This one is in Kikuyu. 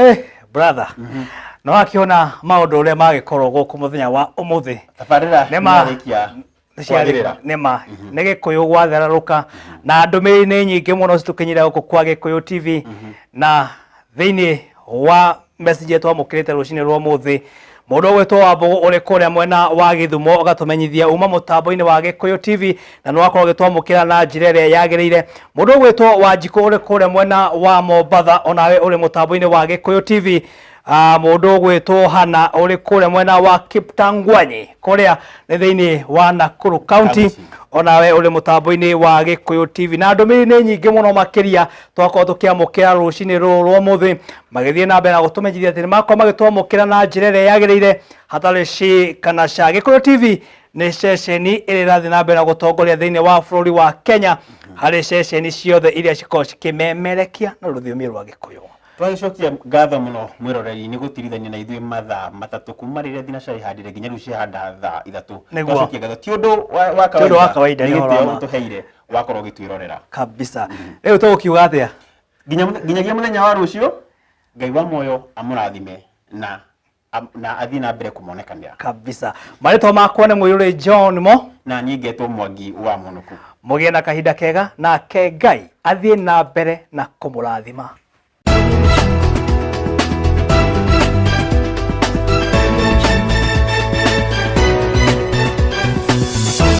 Hey, brother, no akĩona maũndũ ũrĩa magĩkorwo gũkũ mũthenya wa ũmũthĩ. Tabarĩra Nĩ ma- nĩyarĩkia kwagĩrĩra. Nĩma nĩ Gĩkũyũ gwathererũka na ndũmĩrĩri nĩ nyingĩ mũno citũkinyire gũkũ kwa Gĩkũyũ TV, na thĩinĩ wa message ĩrĩa twamũkĩrĩte rũcinĩ rwa ũmũthĩ, mũndũ ũgwĩtwo Wambũgũ ũrĩ kũrĩa mwena wa Gĩthumo ũgatũmenyithia uma mũtambo-inĩ wa Gĩkũyũ TV na nĩ wakorwo ũgĩtwamũkĩra na njĩra ĩrĩa yagĩrĩire. Mũndũ ũgwĩtwo Wanjikũ ũrĩ kũrĩa mwena wa Mombatha, onawe ũrĩ mũtambo-inĩ wa Gĩkũyũ TV. Mũndũ ũgwĩtwo Hana ũrĩ kũrĩa mwena wa Kiptangwanyi, kũrĩa nĩ thĩinĩ wa Nakuru County, County. onawe ũrĩ mũtambo-inĩ wa Gĩkũyũ TV. Na ndũmĩrĩri nĩ nyingĩ mũno makĩria twakorwo tũkĩamũkĩra rũcinĩ rũrũ rwa ũmũthĩ, magĩthiĩ na mbere na gũtũmenyithia atĩ nĩ makorwo magĩtwamũkĩra na njĩra ĩrĩa yagĩrĩire hatarĩ ci kana ca. Gĩkũyũ TV nĩ ceceni ĩrĩa ĩrathiĩ na mbere na gũtongoria thĩinĩ wa bũrũri wa Kenya harĩ ceceni ciothe iria cikoragwo cikĩmemerekia na rũthiomi rwa Gĩkũyũ. Twagĩcokia ngatho mũno mwĩroreri nĩ gũtirithania na ithuĩ mathaa 3 kuma rĩrĩa thinacara ihandire nginya rĩu ciahanda thaa 3. Nĩguo. Twacokia ngatho, ti ũndũ wa Ti ũndũ wa kawaida, nĩ nĩ ũhoro wa gĩtĩo ma. ũtũheire wakorwo ũgĩtwĩrorera. Kabisa. Rĩu tũgũkiuga atĩa? Nginyagia mũthenya wa rũciũ, Ngai wa muoyo amũrathime na athiĩ na mbere kũmonekanĩra. Kabisa. Marĩtwa makwa nĩ Mũirũrĩ John Mo. Na niĩ ngetwo Mwangi wa Mũnũku. Mũgĩe na kahinda kega, nake Ngai athiĩ na mbere na kũmũrathima.